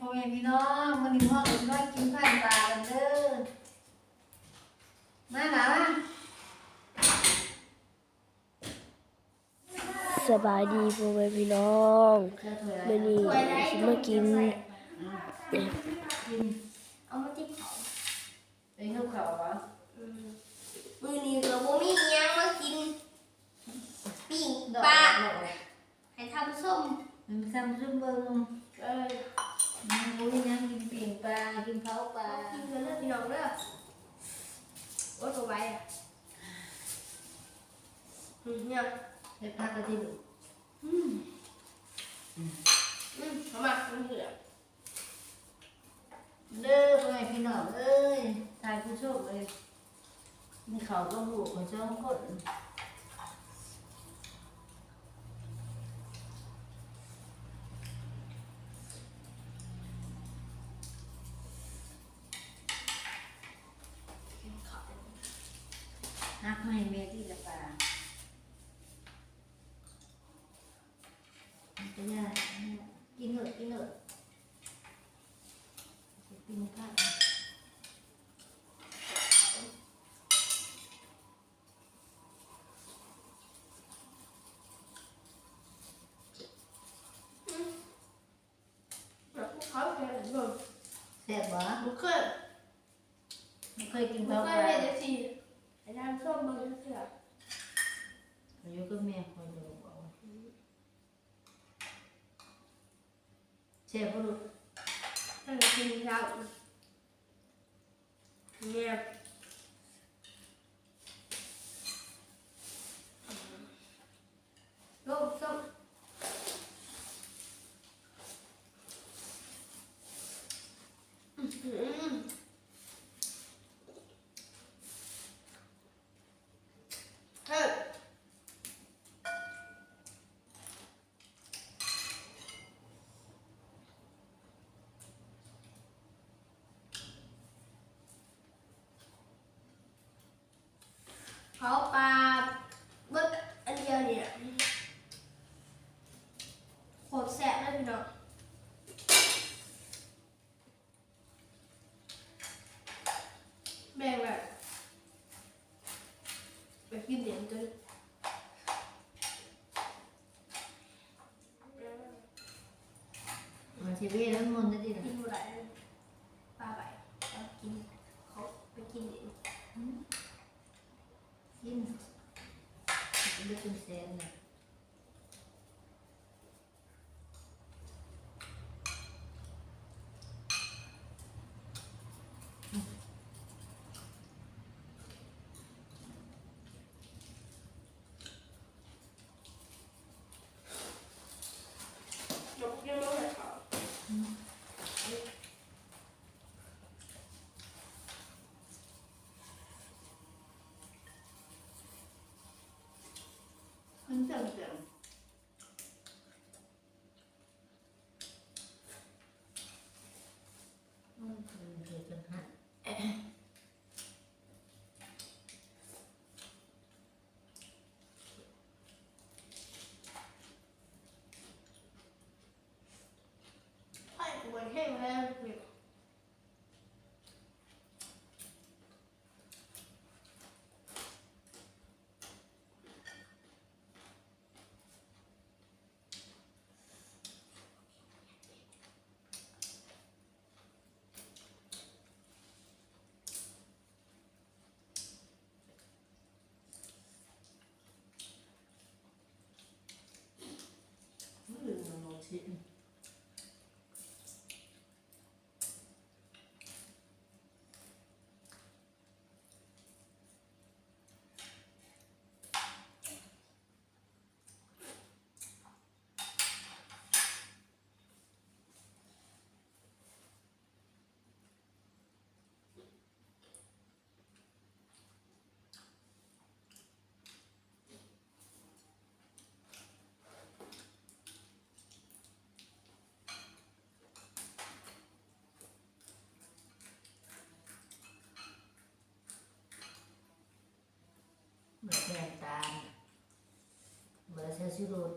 ພໍ່ແມ່ພີ່ນ້ອງ ມື້ນີ້ເຮົາກໍຊິມາກິນພັດປາກັນເດີ ມາຫຼ້າມາ. ສະບາຍດີພໍ່ແມ່ພີ່ນ້ອງ ມື້ນີ້ຊິມາກິນ ເອົາມາຕິດເຂົ້າ ໄປເຮັດກັບເຂົ້າຫວາ? ອືມ ມື້ນີ້ກໍບໍ່ມີຫຍັງມາກິນ ປີ້ງປາ ໃຫ້ທ່ານຜູ້ຊົມ ໃຫ້ທ່ານຜູ້ຊົມເບິ່ງ ເອີ ອືມ ບໍ່ມີຫຍັງ ກິນປີ້ງປາ ກິນເຜົາປາ ກິນກັນເດີພີ່ນ້ອງເດີ ໂອ້ຍ ບໍ່ໄຫວ ອືມ ເຮັດຜັກກະດິນ ອືມ ອືມ ເອົາມາ ເດີ ພໍ່ແມ່ພີ່ນ້ອງເອີຍ ທ່ານຜູ້ຊົມເອີຍ ກິນເຂົ້າກັບລູກຂ້ອຍສອງຄົນ ຕັກມາໃຫ້ແມ່ຕິລະປາ. ກິນເລີດ ກິນເລີດ ກິນເລີດ. ແຊບບໍ່? ບໍ່ເຄີຍ ບໍ່ເຄີຍກິນ ບໍ່ເຄີຍເຮັດຈັ່ງຊີ້ ໃຫ້ທ່ານຜູ້ຊົມເບິ່ງຈັກເທື່ອ ຂ້ອຍຢູ່ກັບແມ່ຂ້ອຍຢູ່ ແຊບບໍ່ລູກ? ເພິ່ນກິນເຊົ້າ ແມ່ ໂອ້ ສົ້ມ ອືມ ເອີ ເຜົາປາເບິດອັນດຽວນີ້ ໂຄດແຊບເລີຍພີ່ນ້ອງ. ແບ່ງໄວ້ ໄປກິນເອງເດີ ມັນຊິເວລະມົນໄດ້ຕິລະ ກິນບໍ່ໄດ້ເລີຍ ປາໄປ ເອົາກິນ ເຂົາໄປກິນເອງ ອືມ ກິນ ເປັນເລືອດເປັນແສນນະ. ມັນຈັ່ງໆ. ອືມ ເຮັດຈັງຊັ້ນ ໄຟກໍບໍ່ແຮງແລ້ວ. ບໍ່ໃສ່ນ້ຳຕານ ບໍ່ໃສ່ຊູລົດ.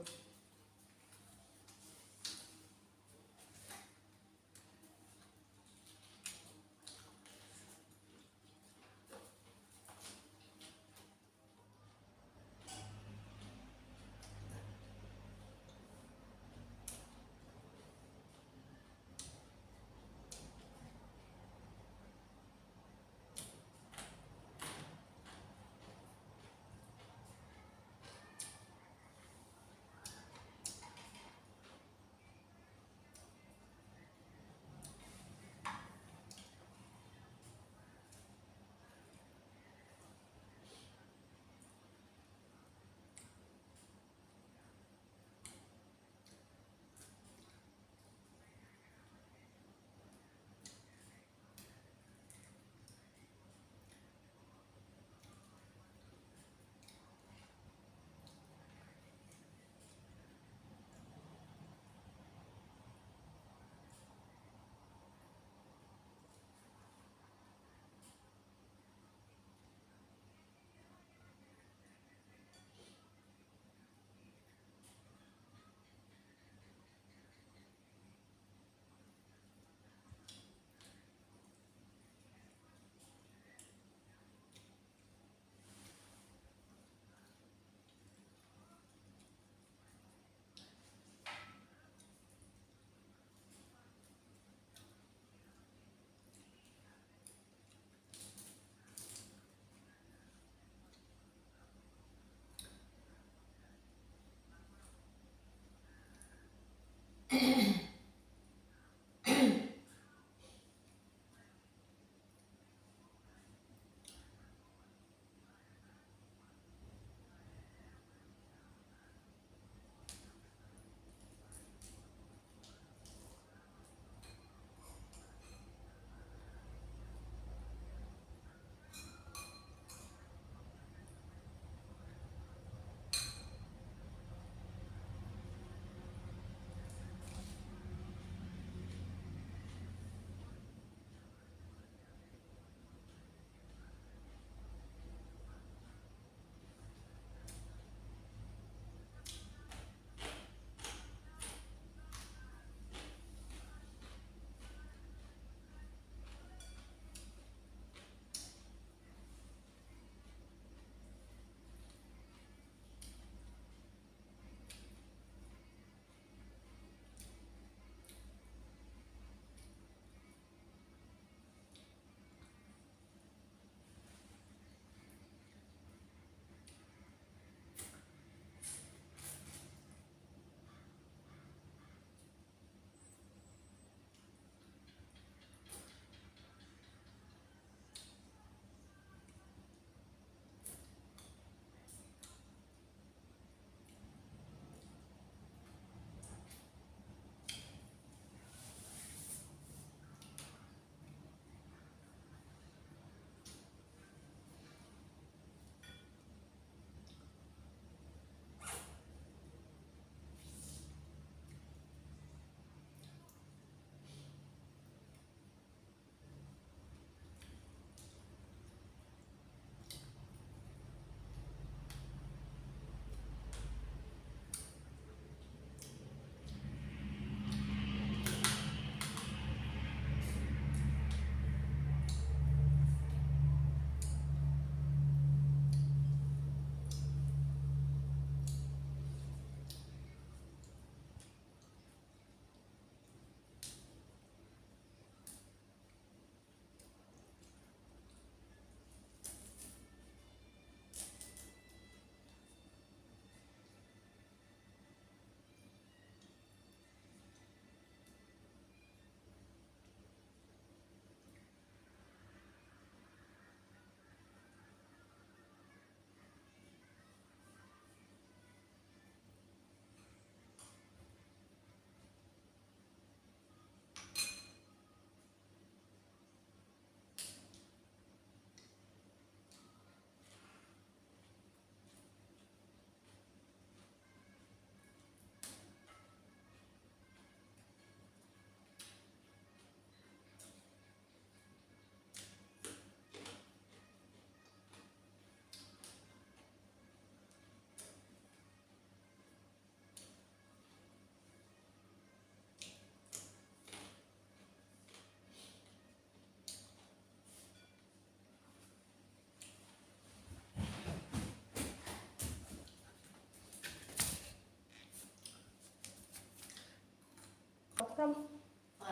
ພໍ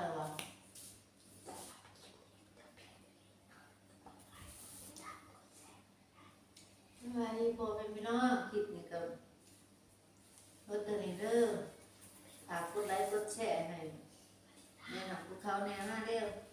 ແລ້ວຫວາ? ສະບາຍດີພໍ່ແມ່ພີ່ນ້ອງ ຄລິບນີ້ກໍເບິດເທົ່ານີ້ເດີ. ຝາກກົດໄລກົດແຊໃຫ້ແມ່ນຳພວກເຂົາແດ່ ມາເດີ.